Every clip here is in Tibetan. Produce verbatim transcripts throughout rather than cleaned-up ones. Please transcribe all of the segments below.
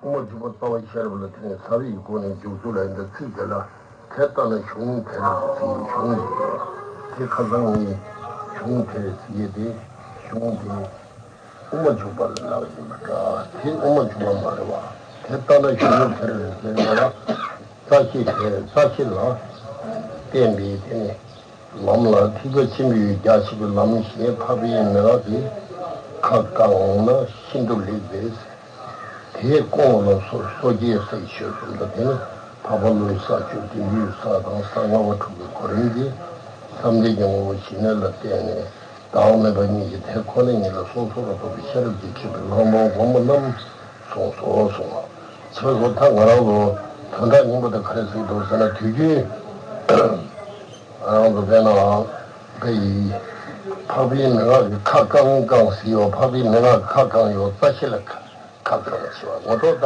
དབུ་མ་འཇུག་པ་རྩ་བ་ཤེས་རབ་ལ་དེ་ནས་ཟབ་པའི་སྒོ་ནས་འཇུག་ཚུལ་ལ་འདི་ཚིག་དེ་ལ་དེ་ལྟ་ན་གཞུང་དེ་རེད་ཟེར་གཞུང་ཡོད་པ། དེ་ཁ་སང་ངས་གཞུང་དེ་རེད་ཟེར་ཡས་དེ་གཞུང་དེ་དབུ་མ་འཇུག་པ་ལ་ལབ་ཡིན་པ་འདྲ། དེ་དབུ་མ་འཇུག་པ་མ་རེད་བ། དེ་ལྟ་ན་གཞུང་དེ་རེད་ཟེར་ཡས་ལ་རྩ་ཤེ་དེ་རྩ་ཤེ་ལ་བརྟེན་པའི་དེ་ནས། ལམ་ལ་ཐེག་པ་ཆེན་པོའི་རྒྱ་ཆེ་བའི་ལམ་ཞེས་འཕགས་པའི་མན་ངག་གིས་ཁ་བསྐང་ན་ཤིན་ཏུ་ལེགས་པས། དེས་སྐོང་བ་ལ་སོ་སོ་སྐྱེའི་སྲེག་ཤོད་གསུམ་དང་དེ་ནི་འཕགས་པ་ཀླུའི་ས་བཅུ་བདུན་བརྒྱུད་ས་དང་ས་ལྔ་པ་དྲུག་གི་གོ་རིམ་གྱིས་བསམ་གཏན་གྱི་ངོ་བོ་ཞི་གནས་ལ་བརྟེན་ནས་བདག་མེད་པ་གཉིས་ཀྱི་དེ་ཁོ་ན་ཉིད་ལ་སོ་སོར་རྟོག་པའི་ཤེས་རབ་ཀྱིས་ཁེགས་པའི་ལྷག་མ་སྒོམ་པ་རྣམས་གསུངས་སོ་གསུངས་པ། ཁྱེད་ཚོ་ད་ང་རང་ཚོ་དོན་དག་སྙིང་པོ་དེ་ག་རེ་ཟེར་གྱི་འདུག་ཟེར་ན། དུས་རྒྱུན་ང་རང་ཚོ་དཔེར་ན་ཕ་ཡི་འཕགས་པའི་མན་ངག་གི་ཁ་བསྐང་བསྐང་ཟེར་ཡོད། འཕགས་པའི་མན་ངག་གི་ཁ་བསྐང་ཡོད། རྩ་ཤེ་ལ་ཁ་ཁ་བསྐང་ཟེར་བ་ངོ་ཐོག་ད།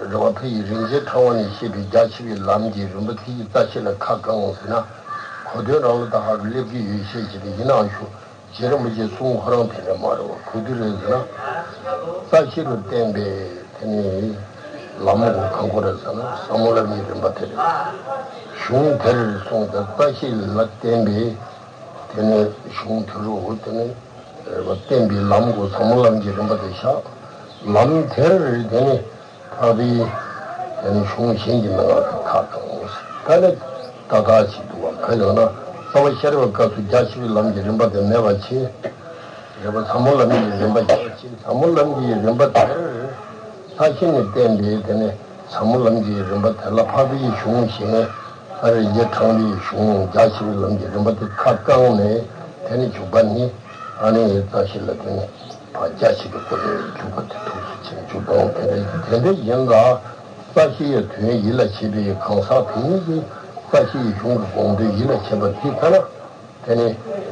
རེ་བ་ཕ་ཡི་རིན་ཆེན་ཕྲེང་བ་ནས་བཤད་པའི་རྒྱ་ཆེ་བའི་ལམ་གྱི་རིམ་པ་དེ་ཡི་རྩ་ཤེ་ལ་ཁ་བསྐང་ཟེར་ན། གོ་དོན་རང་ལ་ད་ཧ་གི་སླེབས་ཀྱི་ཡོད་ཤེས་ཀྱི་དེ་ཡིན་ནའང་ཞུ། རྗེ་རིན་པོ་ཆེ་གསུང་ཁོ་རང་དེ་འདྲ་མ་རེད་བ། ག་དུས་རེད་ཟེར་ན། རྩ་ཤེ་རུ་བསྟན་པའི་དེ་ནི་ལམ་གོ་གང་གོ་རེད་ཟེར་ན་ཟབ་མོ་ལམ་གྱི་རིམ་པ་དེ་རེད། གཞུང་དེར་གསུངས་ཏེ་རྩ་ཤེ་ལ་བརྟེན་པའི་དེ་ནི་གཞུང་དེ་རུ་དེ་ནི་བསྟན་པའི་ལམ་གོ་ཟབ་མོ་ལམ་གྱི་རིམ་པ་དེ་བཞག། ལམ་དེར་དེ་ནི། ཕ་བི། ཡང་ན་གཞུང་གཞན་གྱི་མན་ངག་གི་ཁ་བསྐང་ངོ་། ད་ནི་ཏག་ཏག་ཅིག་འདུག་བ། གང་ཡིན་ན་རྩ་བ་ཤེས་རབ་སྐབས་སུ་རྒྱ་ཆེ་བའི་ལམ་གྱི་རིམ་པ་དེ་མེད་པ་བྱས། རེད་པ། ཟབ་མོ་ལམ་གྱི་རིམ་པ་རྒྱ་ཆེ། ཟབ་མོ་ལམ་གྱི་རིམ་པ་དེར་རྩ་ཤེ་ནས་བསྟན་པའི་དེ་ནས་ཟབ་མོ་ལམ་གྱི་རིམ་པ་དེ་ལ་ཕ་བིའི་གཞུང་གཞན། ཨ་རེ་རྗེ་འཕྲང་བའི་གཞུང་རྒྱ་ཆེ་བའི་ལམ་གྱི་རིམ་པ་དེ་ཁ་བསྐངས་ནས་དེ་ནས་འཇུག་པ་ནི། ཨ་ནི་རྩ་ཤེ་ལ་དེ་ནི་ཕར་རྒྱ་ཆེ་བའི་སྒོ་ནས་འཇུག་པ་དེ་ཐུགས་སུ་ཆེན་འཇུག་དང་དེ་འདྲ་དེ་འདྲ་ཡིན་ལ། རྩ་ཤེ་ཡི་དོན་ཡིད་ལ་བྱེད་པའི་གང་ཟག་དེ་ཉིད་ཀྱིས་རྩ་ཤེ་ཡི་གཞུང་གི་དགོངས་དོན་ཡིད་ལ་བྱེད་པ་དེ་ལྟར་དེ་ནི་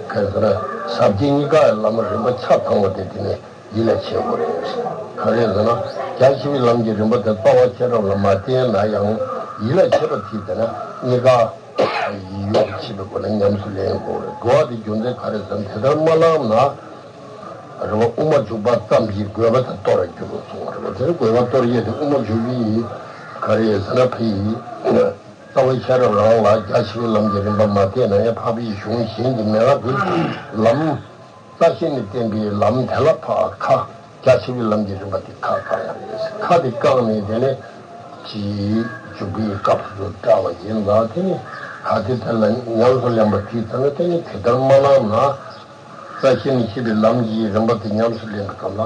ག་རེ་ཟེར་ན་ཟབ་རྒྱས་གཉིས་ཀ་ཡི་བླ་མ་རིམ་པ་ཆ་ཚང་བ་དེ་དེ་ནི་ཡིད་ལ་བྱེད་དགོས་རེད། ག་རེ་ཟེར་ན་རྒྱ་ཆེ་བའི་ལམ་གྱི་རིམ་པ་དེ་རྩ་བ་ཤེས་རབ་ལ་མ་བརྟེན་ན་ཡང་ཡིད་ལ་བྱེད་པ་དེ་དེ་ན་གཉིས་ཀ་ཡིད་ལ་བྱེད་པའི་སྒོ་ནས་ཉམས་སུ་ལེན་དགོས་རེད། དགོས་པ་དེ་རྒྱུ་མཚན་ག་རེ་ཟེར་ན་དེ་ལྟར་མ་བླངས་ན། རེད་བ། དབུ་མ་འཇུག་པ་ཙམ་གྱིས་དགོས་པ་དེ་རྟོགས་ར་འགྱུར་རོ་གསུངས་པ་རེད་བ། དེ་དགོས་པ་རྟོགས་ཡས་དེ་དབུ་མ་འཇུག་པའི་ག་རེ་ཟེར་ན་ཕ་ཡི་རྩ་བའི་ཤེས་རབ་རང་ལ་རྒྱ་ཆེ་བའི་ལམ་གྱི་རིམ་པ་མ་བསྟན་ན་ཡང་འཕགས་པའི་གཞུང་གཞན་གྱི་མན་ངག་གི་ལམ། རྩ་ཤེ་ནས་བསྟན་པའི་ལམ་དེ་ལ་ཕར་ཁ་རྒྱ་ཆེ་བའི་ལམ་གྱི་རིམ་པ་དེ་ཁ་བསྐང་ཡ་རེད། ཁ་དེ་བསྐངས་ནས་དེ་ནས་ཅིག་འཇུག་པའི་སྐབས་སུ་བཀྲལ་བ་ཡིན་ལ། དེ་ནས་ཁ་དེ་དེ་ལ་ཉམས་སུ་ལེན་པ་དེའི་ཚེ་ན་དེ་ནས་དེ་ལྟར་མ་བླངས་ན། རྩ་ཤེ་ནས་ཤེས་པའི་ལམ་གྱི་རིམ་པ་དེ་ཉམས་སུ་ལེན་པའི་སྐབས་ལ།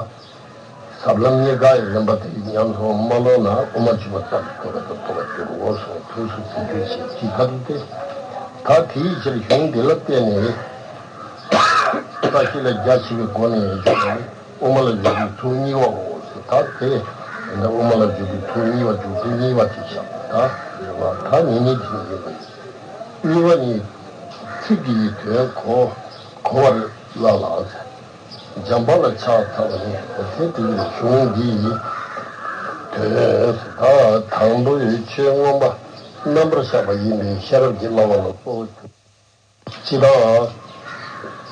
ཟབ་ལམ་གཉིས་ཀ་ཡི་རིམ་པ་དེ་ཉམས་སུ་མ་ལོངས་ན་དབུ་མ་འཇུག་པ་ཙམ་གྱིས་དགོས་པ་དང་རྟོགས་པར་འགྱུར་རོ་གསུངས། ཐུགས་སུ་ཆུད་ཟོས་བྱེད་ཅིག་ཁ་ཐུག་སྟེ། ད་དེའི་ཕྱིར་གཞུང་འདི་ལ་བརྟེན་ནས་རྩ་ཤེ་ལ་རྒྱ་ཆེ་བའི་སྒོ་ནས་འཇུག་ནས་དབུ་མ་ལ་འཇུག་པའི་ཚུལ་གཉིས་པའོ་ཟེར། ད་དེ་འདི་དབུ་མ་ལ་འཇུག་པའི་ཚུལ་གཉིས་པ་འཇུག་ཚུལ་གཉིས་པ་དེ་བཞག་ད་རེད་བ། ད་ནི་ནི་དེ་ཡིན་པ་ཡིན། གཉིས་པ་ནི། ཚིག་འདིའི་དོན་གོ་གོ་བར་སླ་ལ། འཇམ་དཔལ་ལ་ཕྱག་འཚལ་བ་ནི་དེ་དེ་ཡི་གཞུང་འདི་ཡི་དོན་ཟེར། ད་དང་པོའི་ཆོས་མངོན་པ་རྣམ་པར་གཞག་པ་ཡིན་པས་ཤེས་རབ་ཀྱི་བསླབ་པ་ལ་གཙོ་བོ་གྱུར། སྤྱི་དང་།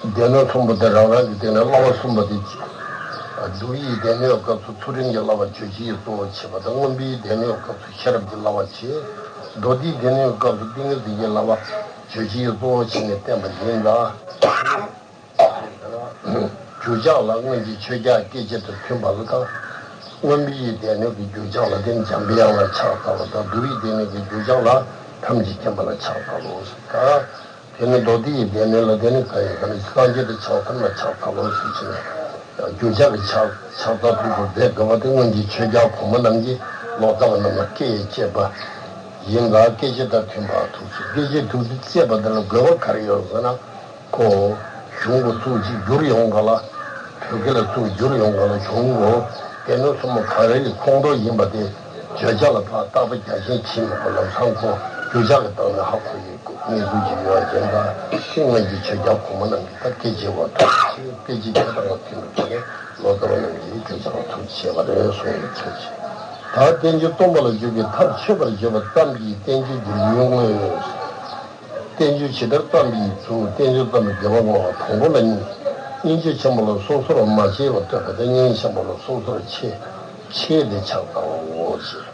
སྡེ་སྣོད་གསུམ་པོ་དེ་རང་རང་གི་སྟེང་ནས་བསླབ་པ་གསུམ་པོ་དེ་བྱེད། བསྡུ་བའི་སྡེ་སྣོད་སྐབས་སུ་ཚུལ་ཁྲིམས་ཀྱི་བསླབ་པ་བརྗོད་བྱ་ཡི་གཙོ་བོ་བྱེད་པ་དང་། མངོན་པའི་སྡེ་སྣོད་སྐབས་སུ་ཤེས་རབ་ཀྱི་བསླབ་པ་བྱེད། མདོ་སྡེའི་སྡེ་སྣོད་སྐབས་སུ་ཏིང་ངེ་འཛིན་གྱི་བསླབ་པ་བརྗོད་བྱ་ཡི་གཙོ་བོ་བྱས་ནས་བསྟན་པ་ཡིན་ལ། རྒྱུ་ཆགས་ལ་སྔོན་གྱི་ཆོས་ཀྱག་སྐད་ཅིག་དང་མཐུན་པ་ལ་དང་། མངོན་པའི་སྡེ་སྣོད་ཀྱི་རྒྱུ་ཆགས་ལ་དེ་ནི་འཇམ་པའི་དབྱངས་ལ་ཕྱག་འཚལ་ལོ། དང་བསྡུ་བའི་སྡེ་སྣོད་ཀྱི་རྒྱུ་ཆགས་ལ་ཐམས་ཅད་མཁྱེན་པ་ལ་ཕྱག་འཚལ་ལོ། དང་། དེ་ནི་མདོ་སྡེའི་སྡེ་སྣོད་ལ་དེ་ནི་གང་ཡིན་གང་ནི་སངས་རྒྱས་དང་ཕྱག་མཚན་ལ་ཕྱག་འཚལ་ལོ་ཟེར་བྱས་ནས། རྒྱུ་ཆགས་ཀྱི་ཕྱག་ཕྱག་འཚལ་ཐུགས་སུ་མཛད་དགོས་པ་དེ་སྔོན་གྱི་ཆོས་ཀྱག་གོང་མ་རྣམས་ཀྱིས་ལོ་ཙཱ་བ་རྣམས་ལ་བཀས་བཅད་པ་ཡིན་ལ། སྐད་ཅིག་དང་མཐུན་པ་ཐུགས་སུ། སྐད་ཅིག་ཐུགས་སུ་བཅད་པ་དེ་ལ་དགོས་པ་ག་རེ་ཡོད་ཟེར་ན། ཁོ། གཞུང་གི་ཚུལ་གཅིག་བསྒྱུར་ཡོང་ག་ལ། བོད་སྐད་ལ་ཚུལ་བསྒྱུར་ཡོང་ག་ལ་གཞུང་གོ། སྡེ་སྣོད་གསུམ་པོ་ག་རེ་ཡི་ཁོངས་གཏོགས་ཡིན་པ་དེ། བརྗོད་བྱ་ལ་ཕར་བརྟག་པ་རྒྱག་ཤེས་བྱེད་མི་དགོས། ལམ་སང་ཁོ་རྒྱུ་ཆགས་ཀྱི་སྟེང་ནས་ཧ་གོ་ཡི་གནས་ཚུལ་ཅིག་ཡོད་ཅན་ད། ཤིང་ལྔ་གི་ཆོས་ཀྱག་གོང་མ་རྣམས་ཀྱིས་ད་སྐད་ཅིག་བ་ཐུགས་ཆེ། སྐད་ཅིག་དེ་དང་མཐུན་པའི་ཐོག་ནས་ལོ་ཙཱ་བ་རྣམས་ཀྱིས་རྒྱུ་ཆགས་ལ་ཐུགས་ཆེ་བ་རེད་གསུངས་ཡོད་ཚུལ་གྱིས། ད་བསྟན་བཅོས་སྟོང་པ་ལ་འཇུག་པའི་ཐབས་འཆད་པར་བརྗོད་པ་ཙམ་གྱིས་བསྟན་བཅོས་ཀྱི་ལུས་དངོས། བསྟན་བཅོས་ཇི་ལྟར་བརྩམས་པའི་ཚུལ། བསྟན་བཅོས་བརྩམས་པའི་དགེ་བ་བསྔོ་བ་དང་པོ་ལ་གཉིས། སྙིང་རྗེ་ཆེན་པོ་ལ་སོ་སོར་མ་ཕྱེ་བར་བསྟོད་པ་དང་། སྙིང་རྗེ་ཆེན་པོ་ལ་སོ་སོར་ཕྱེ། ཆེད་དུ་ཕྱག་བཏང་ངོ་། ཞེས།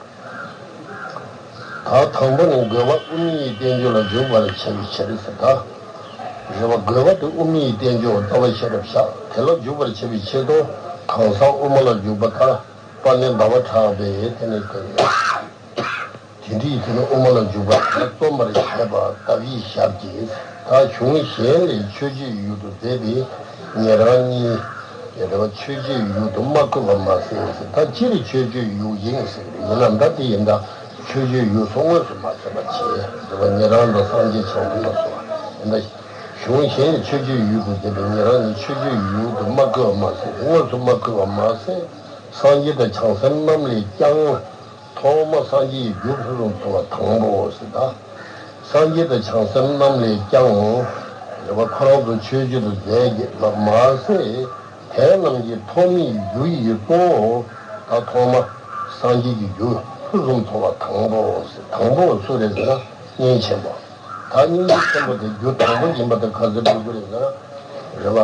ད་དང་པོ་ནི་དགོས་པ་དབུ་མའི་བསྟན་བཅོས་ལ་འཇུག་པར་བྱ་བའི་ཕྱིར་ཟེར་ད། རེད་བ། དགོས་པ་དེ་དབུ་མའི་བསྟན་བཅོས་ལྟ་བ་ཤེས་རབ་བཞག་དེ་ལ་འཇུག་པར་བྱ་བའི་ཕྱིར་དུ། གང་ཟག་དབུ་མ་ལ་འཇུག་པ་ལྟར། པ་ནི་ཟླ་བ་གྲགས་པས་དེ་ནི་སྟོན། དེ་འདྲའི་དེ་ནི་དབུ་མ་ལ་འཇུག་པ་དེ་རྩོམ་པར་བྱེད་པ་ལྟ་བུའི་ཞབས་ཀྱིས། ད་གཞུང་གཞན་ལས་མཆོད་བརྗོད་ཡུལ་དུ་མཛད་པའི་ཉན་རང་གཉིས། ཉན་རང་མཆོད་བརྗོད་ཡུལ་དུ་མ་བཀོད་པ་མ་ཟད། ད་སྤྱིར་མཆོད་བརྗོད་ཡུལ་ཡིན་ཟེར་གྱི་ཡིན་ན། ད་དེ་ཡིན་ད་མཆོད་བརྗོད་ཡུལ་སོགས་དངོས་སུ་མ་མཚོན་པ་བྱས། རེད་བ། ཉན་རང་དང་སངས་རྒྱས་བྱང་སེམས་ལ་སོགས་པ་ཡིན་ད། གཞུང་གཞན་ལས་མཆོད་བརྗོད་ཡུལ་དུ་མཛད་པའི་ཉན་རང་གཉིས་མཆོད་བརྗོད་ཡུལ་དུ་མ་བཀོད་པ་མ་ཟད། དངོས་སུ་མ་བཀོད་པ་མ་ཟད། སངས་རྒྱས་དང་བྱང་སེམས་རྣམས་ལས་ཀྱང་། ཐོག་མར་སངས་རྒྱས་ཀྱི་རྒྱུ་ཕུན་སུམ་ཚོགས་པ་དང་པོ་ཟེར་ད། སངས་རྒྱས་དང་བྱང་སེམས་རྣམས་ལས་ཀྱང་། རེད་བ། ཁོ་རང་ཚོ་མཆོད་བརྗོད་དུ་མཛད་པ་མ་ཟད། དེ་རྣམས་ཀྱི་ཐོག་མའི་རྒྱུ་ཡི་གཙོ་བོ། ད་ཐོག་མ་སངས་རྒྱས་ཀྱི་རྒྱུ་ཕུན་སུམ་ཚོགས་པ་དང་པོ་ཟེར། དང་པོ་སུ་རེད་ཟེར་ན་སྙིང་ཆེན་པོ། ད་སྙིང་རྗེ་ཆེན་པོ་དེ་རྒྱུ་དང་པོ་ཡིན་པ་དེ་ག་ཚོད་འགྲོ་གི་རེད་ཟེར་ན། རེད་བ།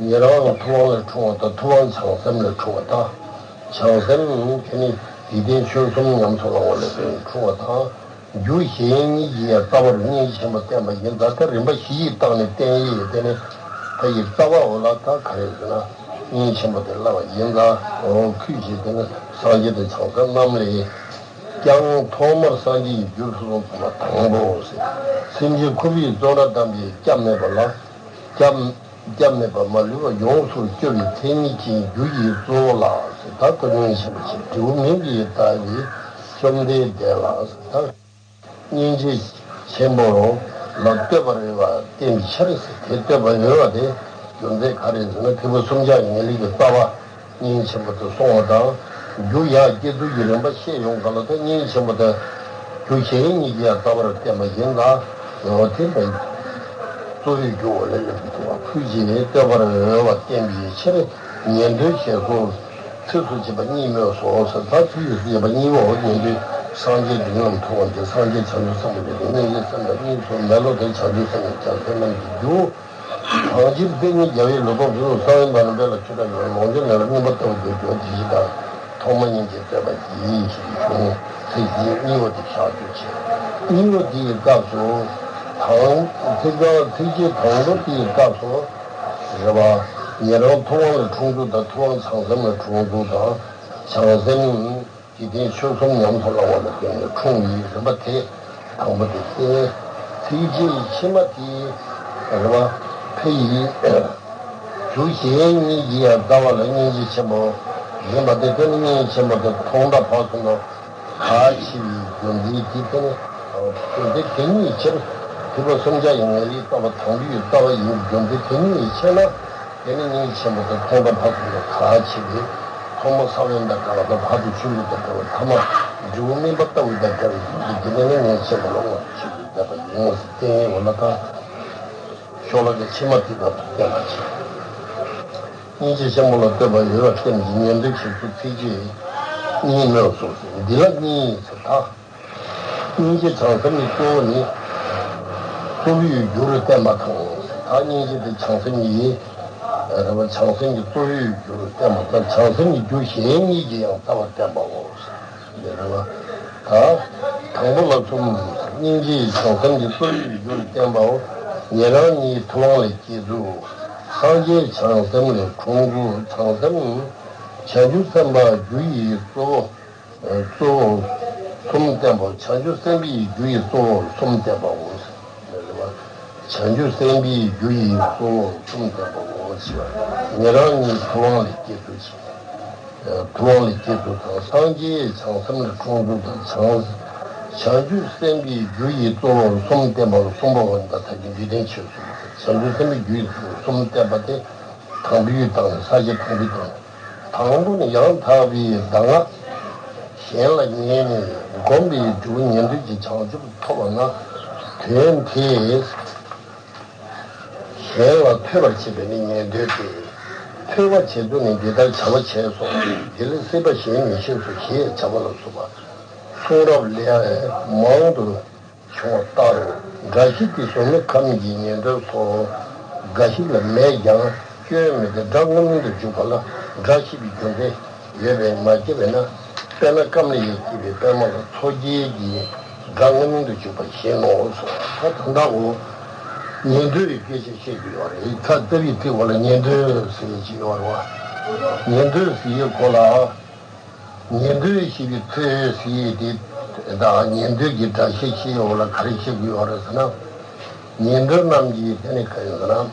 ཉན་རང་ཐུབ་དབང་ལས་འཁྲུངས་པ་དང་། ཐུབ་དབང་བྱང་སེམས་ལས་འཁྲུངས་པ་དང་། བྱང་སེམས་དེ་ནི་འཇིག་རྟེན་ཆོས་གསུམ་ཉམས་སུ་བླང་བ་ལས་འཁྲུངས་པ་དང་། རྒྱུ་གཞན་གཉིས་ཀྱིས་ཡང་རྩ་བ་རུ་སྙིང་རྗེ་ཆེན་པོ་བསྟན་པ་ཡིན་ཙང་། ད་རིམ་པ་བཞི་ཡི་སྟེང་ནས་བསྟན་ཡས་དེ་ནི་ཕ་ཡི་རྩ་བའོ་ལ། ད་ག་རེ་ཟེར་ན་སྙིང་རྗེ་ཆེན་པོ་དེ་བསླབ་པ་ཡིན་ཙང་། འོ་ཁུལ་བཞི་དེ་ནི་སངས་རྒྱས་དང་བྱང་སེམས་རྣམས་ལས་ཀྱང་། ཐོག་མར་སངས་རྒྱས་ཀྱི་རྒྱུ་ཕུན་སུམ་ཚོགས་པ་དང་པོ་ཟེར། སེམས་ཅན་འཁོར་བའི་བཙོན་རར་བསྡམས་པའི་སྐྱབས་མེད་པ་ལ། སྐྱབས་སྐྱབས་མེད་པ་མ་ལུས་པ་ཡོངས་སུ་སྐྱོབ་པའི་མཚན་ཉིད་ཀྱི་རྒྱུ་ཡི་གཙོ་བོ་ལ་ཟེར། ད་ལྟ་སྙིང་རྗེ་ཆེན་པོ་ཞེས་འབྲས་བུ་མིང་གིས་བཏགས་པའི་བཅོམ་ལྡན་འདས་ལ་ཟེར། ད་སྙིང་རྗེ་ཆེན་པོ་ལ་བསྟོད་པར་འོས་པ་བསྟན་པའི་ཕྱིར་ཟེར། དེ་བསྟོད་པར་འོས་པ་དེ་རྒྱུ་མཚན་ག་རེ་ཟེར་ན། ཐེག་པ་གསུམ་ཀ་ངེས་ལེགས་ཀྱི་རྩ་བ་སྙིང་རྗེ་ཆེན་པོ་དེ་གསུངས་པ་དང་། རྒྱུ་ཡང་བསྐྱེད་ཚུལ་གྱི་རིམ་པ་བཤད་ཡོང་ག་ལ། ད་སྙིང་རྗེ་ཆེན་པོ་དེ་རྒྱུ་གཞན་གཉིས་ཀྱིས་ཡང་རྩ་བར་བསྟན་པ་ཡིན་ཙང་། འོ་དེ་ལ་གཙོ་བོའི་རྒྱུ་འོ་ལས་སླེབས་འདུག་པ། ཁུལ་གྱིས་བསྟོད་པར་འོས་པ་བསྟན་པའི་ཕྱིར། ཉན་ཐོས་བྱས་སོ། ཚིགས་སུ་བཅད་པ་གཉིས་སྨོས་སོ་ཟེར། ད་ཚིགས་སུ་བཅད་པ་གཉིས་པོ་ཉན་ཐོས་སངས་རྒྱས་འབྲིང་རྣམས་ཐུབ་དབང་ཅན། སངས་རྒྱས་བྱང་ཆུབ་སེམས་དཔའ་སྙིང་རྗེ་སེམས་དང་གཉིས་སོ། མེ་ལོང་དང་བྱང་ཆུབ་སེམས་དཔའི་རྒྱལ་སྲས་རྣམས་ཀྱི་རྒྱུ། གང་ཕྱིར་མཚན་ཉིད་རྒྱལ་བའི་ལུས་སྟོབས་ཕུན་སུམ་ཚོགས་པའི་བར་ན་འབད་ལ་ཆོས་གྲགས་ཡོད། ལོངས་སྤྱོད་ནི་ལ་མངོན་པར་ལྟ་བུ་དེ་རྒྱུ་དེ་བཞི་དང་། ཐོག་མ་སྙིང་རྗེ་བསྟོད་པ་ཡིན་ཞེས་གཞུང་ཚིགས་བཅད་གཉིས་པོ་དེ་བཞག་རྒྱུ་བྱས། གཉིས་པོ་དེའི་སྐབས་སུ་དང་། ཚིགས་དང་ཚིགས་བཅད་དང་པོ་དེའི་སྐབས་སུ་རེད་བ། ཉན་རང་ཐུབ་དབང་ལས་འཁྲུངས་ཚུལ་དང་། ཐུབ་དབང་བྱང་སེམས་ལས་འཁྲུངས་ཚུལ་དང་། བྱང་སེམས་འཇིག་རྟེན་ཆོས་གསུམ་ཉམས་སུ་བླང་བ་ལ་བརྟེན་ནས་འཁྲུངས་པའི་རིམ་པ་དེ་དང་པོ་དེ་སྟེ། ཚིགས་བཅད་ཕྱི་མ་དེ་རེད་བ། ཕ་ཡི་རྒྱུ་གཞན་གཉིས་ཀྱིས་ཡང་རྩ་བ་ལ་སྙིང་རྗེ་ཆེན་པོ་ཡིན་པ་དེ། དེ་ནི་སྙིང་རྗེ་ཆེན་པོ་དེ་ཐོག་མཐའ་བར་གསུམ་དུ་གལ་ཆེ་བའི་རྒྱུ་མཚན་གྱིས། དེ་ནི་རྒྱུ་མཚན་དེ་ཉིད་ཕྱིར། ཐེག་པ་གསུམ་ཀ་ཡི་ངེས་ལེགས་རྩ་བ་དང་པོའི་རྩ་བ་ཡིན། རྒྱུ་མཚན་དེ་ཉིད་ཕྱིར་ན། དེ་ནི་སྙིང་རྗེ་ཆེན་པོ་དེ་ཐོག་མཐའ་བར་གསུམ་དུ་གལ་ཆེ་བས། ཐོག་མ་ས་བོན་དང་འདྲ་བ་དང་། བར་དུ་ཆུ་ལུད་དང་འདྲ་བ། ཐ་མ་འབྲས་བུ་སྨིན་པ་ལྟ་བུ་དང་འདྲ་བའི་རྒྱུ་དེ་ནི་སྙིང་རྗེ་ཆེན་པོ་ལ་ངོ་ཆེད་དུ་མཛད་པ་ཡིན་ཟེར། དེ་ཡིན་འོ་ན་ད་ཤོ་ལོ་ཀ་ཕྱི་མ་དེ་དག་ཏུ་བསྟན་པ་བྱས། སྙིང་རྗེ་ཆེན་པོ་ལ་བསྟོད་པར་འོས་པ་བསྟན་པའི་ཉན་ཐོས་བྱས་སོ། ཚིགས་བཅད་གཉིས་སྨོས་སོ་ཟེར། འདི་ལ་གཉིས་ཟེར་ད། སྙིང་རྗེ་བྱང་སེམས་ཀྱི་གཙོ་བོ་ནི་གཙོ་བོའི་རྒྱུ་རུ་བསྟན་པ་དང་། ད་སྙིང་རྗེ་དེ་བྱང་སེམས་ཀྱི་རེད་བ། བྱང་སེམས་ཀྱི་གཙོ་བོའི་རྒྱུ་རུ་བསྟན་པ་དང་། བྱང་སེམས་ཀྱི་རྒྱུ་གཞན་གཉིས་ཀྱིས་ཡང་རྩ་བར་བསྟན་པའོ། རེད་བ། ད་དང་པོ་ལ་གསུམ། སྙིང་རྗེ་བྱང་སེམས་ཀྱི་གཙོ་བོའི་རྒྱུ་རུ་བསྟན་པའོ། ཉན་རང་གཉིས་ཐུབ་དབང་ལས་སྐྱེས་ཚུལ། སངས་རྒྱས་བྱང་སེམས་ལས་འཁྲུངས་ཚུལ། བྱང་སེམས་བྱང་ཆུབ་སེམས་དཔའི་རྒྱུ་ཡི་གཙོ་བོ། གཙོ་བོ་གསུམ་བསྟན་པ། བྱང་ཆུབ་སེམས་དཔའི་རྒྱུ་ཡི་གཙོ་བོ་གསུམ་བསྟན་པའོ། བྱང་ཆུབ་སེམས་དཔའི་རྒྱུ་ཡི་གཙོ་བོ་གསུམ་བསྟན་པའོ་ཞེས་པ། ཉན་རང་གཉིས་ཐུབ་དབང་ལས་སྐྱེས་ཚུལ་གྱི། ཐུབ་དབང་ལས་སྐྱེས་ཚུལ་དང་། སངས་རྒྱས་བྱང་སེམས་ལས་འཁྲུངས་ཚུལ་དང་། བྱང་བྱང་ཆུབ་སེམས་དཔའི་རྒྱུ་ཡི་གཙོ་བོ་གསུམ་བསྟན་པ་གསུམ་པོ་འོ་ན་ད་ལྟ་གི་འཇིག་རྟེན་ཆོས་གསུམ། བྱང་ཆུབ་སེམས་དཔའི་རྒྱུ་ཡི་གཙོ་བོ་གསུམ་བསྟན་པ་དེ་དང་པོའི་དང་ནི། ས་བཅད་དང་པོའི་དང་ནི། དང་པོ་ནི་ཡང་དག་པའི་གདམས་ངག་གཞན་ལ་ཉན་ནས་བསྒོམས་པའི་འབྲས་བུ་ཉན་ཐོས་ཀྱི་བྱང་ཆུབ་ཐོབ་པ་ན། དོན་དེ་གཞན་ལ་ཐོས་པར་བྱེད་པས་ནི་ཉན་ཐོས་ཏེ། ཐོས་པར་བྱེད་དུས་ནི་འདི་ལྟར་བྱ་བ་བྱས་སོ། དེ་ལས་སྲིད་པ་གཞན་མི་ཤེས་སོ་ཞེས་བྱ་བ་ལ་སོགས་པ་གསུང་རབ་ལས་མང་དུ་བྱུང་བ་ལྟར། སྒྲ་ཞིག་གིས་གཟུགས་མེད་ཁམས་ཀྱི་ཉན་ཐོས་སོགས་འགའ་ཞིག་ལ་མེད་ཀྱང་སྐྱོན་མེད་དེ། སྒྲ་སྔོ་མིན་དུ་འཇུག་པ་ལ་སྒྲ་ཞེས་པའི་རྒྱུ་མཚན་ ཡོད་པས་མ་སྐྱེས་པས་ན། དཔེར་ན་སྐབས་ལ་ཡང་སྐྱེས་པའི་པད་མ་ལ་མཚོ་སྐྱེས་ཀྱི་སྒྲ་དངོས་མིང་དུ་གྱུར་པ་བཞིན་ནོ་གསུངས། ད་ད་ལྟ་འོ། ཉན་ཐོས་ཀྱི་སྐད་ཆ་བཤད་ཀྱི་ཡོད་རེད། ད་ལྟ་བའི་དེ་འོ་ལ་ཉན་ཐོས་ཟེར་གྱི་ཡོད་རེད་བ། ཉན་ཐོས་ཟེར་ཡི་གོ་ལ། ཉན་ཐོས་ཞེས་པའི་ཐོས་ཟེར་ཡི་དེ་དང་ཉན་ཐོས་ཀྱི་སྒྲ་བཤད་ཀྱི་ཡོད་ལ་ག་རེ་བཤད་ཀྱི་ཡོད་རེད་ཟེར་ན། ཉན་ཐོས་རྣམས་ཀྱིས་དེ་ནི་ག་ཡིན་ཟེར་ན།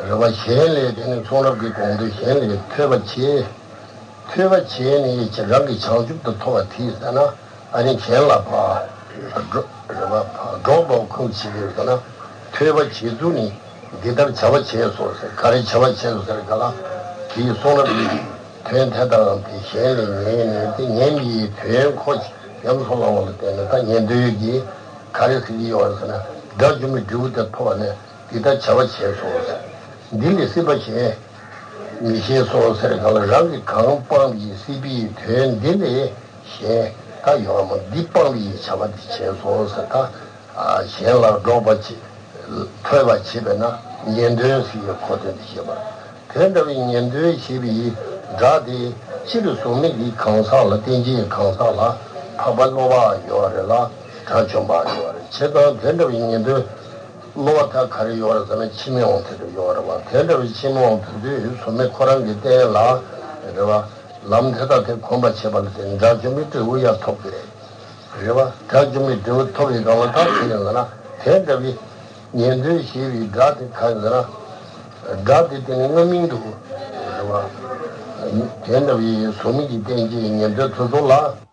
རེ་བ་གཞན་ལས་དེ་ནི་གསུང་རབ་ཀྱི་དགོངས་དོན་གཞན་ལས་ཐོས་པ་བྱེད། ཐོས་པ་བྱས་ནས་རང་གི་བྱང་ཆུབ་ཏུ་ཐོབ་པ་དེ་ཟེར་ན། ཨ་ནི་གཞན་ལ་ཕར་འགྲོ་རེ་བ་ཕར་འགྲོ་འགྲོ་ཁུལ་བྱེད་ཀྱི་ཟེར་ན། ཐོས་པ་བྱེད་ཚུལ་ནི་འདི་ལྟར་བྱ་བ་བྱས་སོ་ཟེར། ག་རེ་བྱ་བ་བྱས་སོ་ཟེར་ག་ལ། དེའི་གསུང་རབ་ཀྱི་དོན་དེ་དང་དེ་གཞན་ལས་ཉན་ནས་དེ་ཉན་པའི་དོན་ཁོ་ཉམས་སུ་བླང་བ་ལ་བརྟེན་ནས་ད་ཉན་ཐོས་ཀྱིས་ག་རེ་ཟེར་གྱི་ཡོད་ཟེར་ན། དགྲ་བཅོམ་པའི་འབྲས་བུ་དེ་ཐོབ་པ་ནས། འདི་ལྟར་བྱ་བ་བྱས་སོ་ཟེར། འདི་ལས་སྲིད་པ་གཞན་མི་ཤེས་སོ་ཟེར་ག་ལ། རང་གིས་གང་སྤངས་པའི་སྲིད་པའི་དོན་འདི་ལས་གཞན་ད་ཡོད་མ། འདི་སྤངས་པའི་བྱ་བ་འདི་བྱས་སོ་ཟེར། ད་གཞན་ལ་འགྲོགས་པ་བྱེད། ཐོས་པ་བྱེད་པས་ན་ཉན་ཐོས་ཟེར་བའི་གོ་དོན་དེ་བཤད་པ། དེ་འདྲ་བའི་ཉན་ཐོས་ཞེས་པའི་སྒྲ་དེ་སྤྱིར་གཟུགས་མེད་ཀྱི་གང་ཟག་ལ། རྟེན་ཅན་གང་ཟག་ལ་འཕགས་པ་སློབ་པ་ཡོད་རེད་ལ་དགྲ་བཅོམ་པ་ཡོད་རེད། བྱས་ཙང་དེ་འདྲ་བའི་ཉན་ཐོས་སློབ་པ་དག་ག་རེ་ཡོད་རེད་ཟེར་ན། འཆི་མེད་དབང་དེ་འདྲ་ཡོད་རེད་བ། དེ་འདྲ་བའི་འཆི་མེད་དབང་དེ་ཚོས་གཟུགས་མེད་ཁོ་རང་གི་རྟེན་ལ་རེད་བ། ལམ་དེ་དག་དེ་གོམས་པར་བྱས་པ་ལ་བརྟེན་དགྲ་བཅོམ་པའི་འབྲས་བུ་ཡང་ཐོབ་ཀྱི་རེད། རེད་བ། དགྲ་བཅོམ་པའི་འབྲས་བུ་ཐོབ་པའི་སྒང་ལ་ད་དེ་ཡིན་ལ་ན། དེ་འདྲ་བའི་ཉན་ཐོས་ཞེས་པའི་སྒྲ་དེ་ག་ཡིན་ལ་ན། སྒྲ་དེ་དེ་ནི་དངོས་མིང་དུ་རེད་བ། དེ་འདྲ་བའི་གཟུགས་མེད་ཀྱི་རྟེན་ཅན་ཉན་ཐོས་དེ་ཚོ་ལ།